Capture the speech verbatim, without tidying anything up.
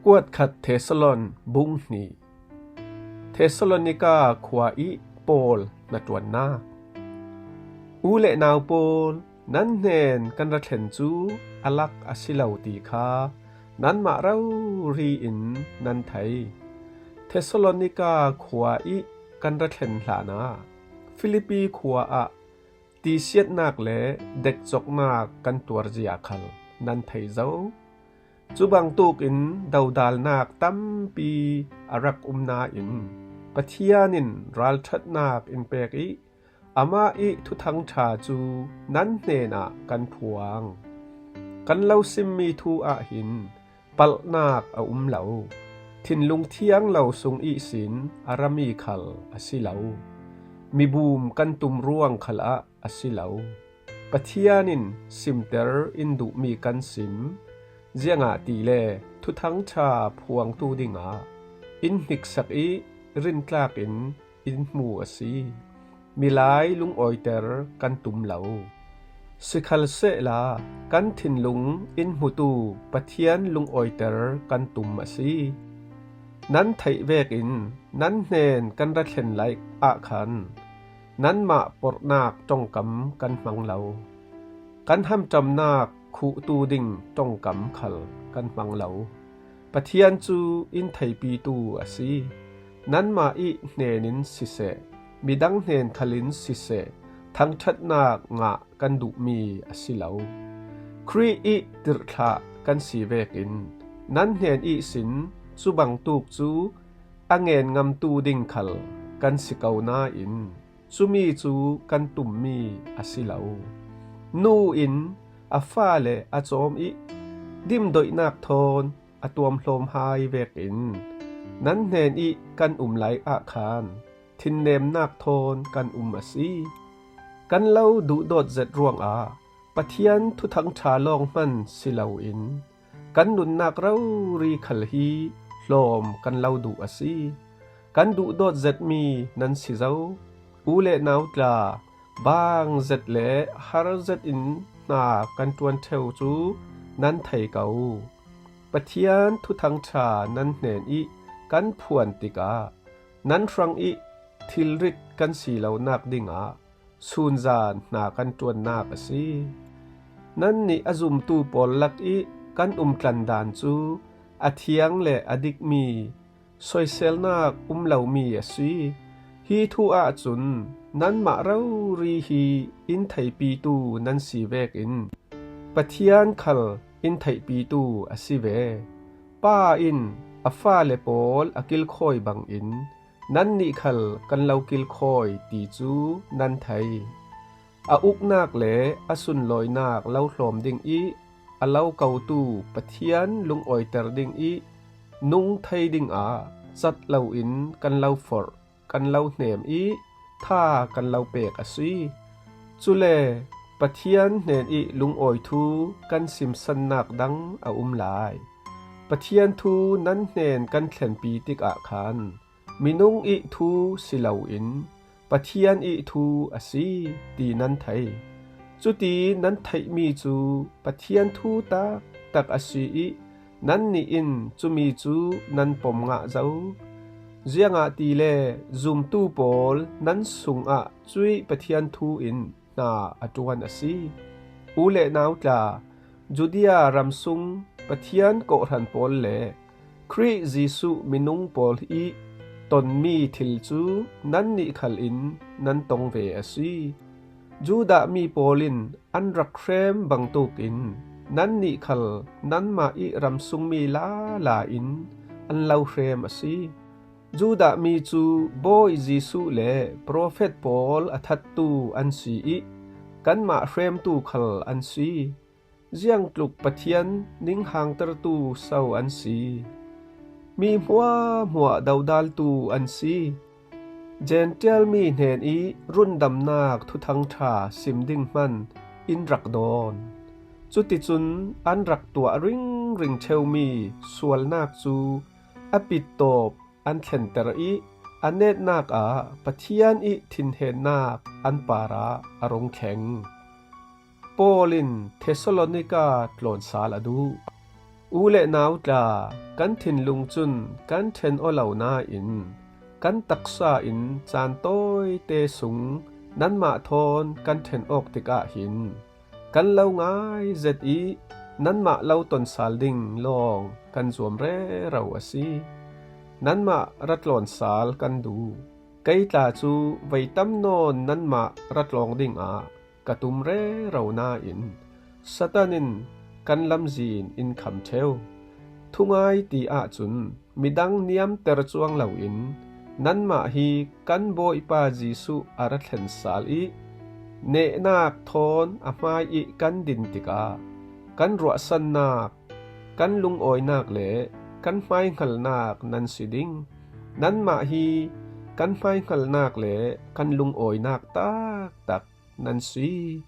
Kuat khat Thesalon bung hnih. Thesalonika khua ih Paul hnaṭuannak. U le nau pawl, nan hnen kan ra thlen cu a lak a si lo ti kha nanmah rori in nan thei. Thesalonika khua ih kan ra thlen hlanah Filipi khua ah tisiatnak le dekcoknak kan tuarzia khal nan thei zo. Cu bangtuk in dodalnak tampi a rak um nain Pathian in ralṭhatnak in pek ih amah ih Thuthang ṭha cu nan hnenah kan phuang. Kan lo simmi thu ah hin palhnak a um lo. Thinlung thiang lo sung ihsin a rami khal a si lo. Mibum kan tum ruang khalah a si lo. Pathian in simter in duhmi kan sim. Ziangahtile Thuthang ṭha phuangtu dingah in hniksak ih rintlak in in hmu a si. Milai lungawiter kan tum lo. Sikhalsehla kan thinlung in hmutu Pathian lungawiter kan tum a si. Nan theih vekin nan hnen kan ra thlen lai ah khan nanmah porhnak ṭongkam kan hmang lo. Kan hamṭamnak khuhtu ding ṭongkam khal kan hmang lo. Pathian cu in theipitu a si. Nanmah ih hnen in siseh, midang hnen khal in siseh, thangṭhatnak ngah kan duhmi a si lo. Khrih ih tirhthlah kan si vekin nan hnen ihsin cu bangtuk cu a ngen ngamtu ding khal kan si ko nain cumi cu kan tummi a si lo. Nu in a fale a cawm ih dimdoihnak thawn a tuamhlawm hai vekin nan hnen ih kan um lai ah khan thinnemnak thawn kan um a si. Kan lo duhdawt zet ruangah Pathian Thuthang ṭha lawng hman si loin kan nunnak rori khal hi hlawm kan lo duh a si. Kan duhdawt zetmi nan si zo. U le nau tla, bang zet le har zetin hna kan ṭuan ṭheu cu nan thei ko. Pathian Thuthang ṭha nan hnen ih kan phuan tikah nan hrang ih thilrit kan si lonak dingah sunzan hna kan ṭuannak a si. Nannih a zumtu pawl lak ih kan umtlan dan cu a thiang le a dikmi, soiselnak um lomi a si. Hi thu ahcun nanmah rori hi in theipitu nan si vekin Pathian khal in theihpitu a si ve. Pa in a fale pawl a kilkhawi bangin nannih khal kan lo kilkhawi ti cu nan thei. A uknak le a sunlawinak lo hlawm ding ih a lo kotu Pathian lungawiter ding ih nung thei dingah cat loin kan lo forh, kan lo hnem ih tha kan lo pek a si. Cule Pathian hnen ih lungawi thu kan simsannak dang a um lai. Pathian thu nan hnen kan thlenpi tikah khan minung ih thu si loin Pathian ih thu a si ti nan thei. Cuti nan theihmi cu Pathian thu taktak a si ih nannih in cumi cu nan pom ngah zo. Ziangahtile zumtu pawl nan sungah cuih Pathian thu in hna a ṭuan a si. U le nau tla, Judea ram sung Pathian kawhhran pawl le Khrih Jesuh minung pawl ih tonmi thil cu nannih khal in nan tong ve a si. Judah mi pawl in an rak hrem bangtuk in nannih khal nanmah ih ram sungmi lala in an lo hrem a si. Judah mi cu Bawi Jesuh le profet pawl a thattu an si ih kanmah hremtu khal an si. Ziangtluk Pathian ninghangtertu so an si. Mi hmuahhmuah dodaltu an si. Jentail mi hnen ih rundamnak thuthang ṭha sim ding hman in rak dawn. Cuticun an rak tuah ringring ṭheumi sualnak cu a pittawp an thlenter ih a netnak ah Pathian ih thinhennak an parah a rung thleng. Paul in Thesalonika tlawn sal a duh. U le nau tla, kan thinlung cun kan ṭhen aw lo nain kan taksa in caan tawite sung nanmah thawn kan ṭhen awk tikah hin kan lo ngai zet i nanmah lo ton sal ding lawng kan zuam rero a si. Nanmah ra tlawn sal kan duh. Kei tla cu voi tam nawn nanmah ra tlawng dingah ka tum rero nain Satan in kan lamzin in kham ṭheu. Thungai ti ahcun midang niamter cuang loin nanmah hi kan Bawipa Jesuh a ra thlen sal i nehnak thawn a hmai i kan din tikah kan ruahsannak, kan lungawinak le kan hmaihngalnak nan si ding. Nanmah hi kan hmaihngalnak le kan lungawinak taktak nan si.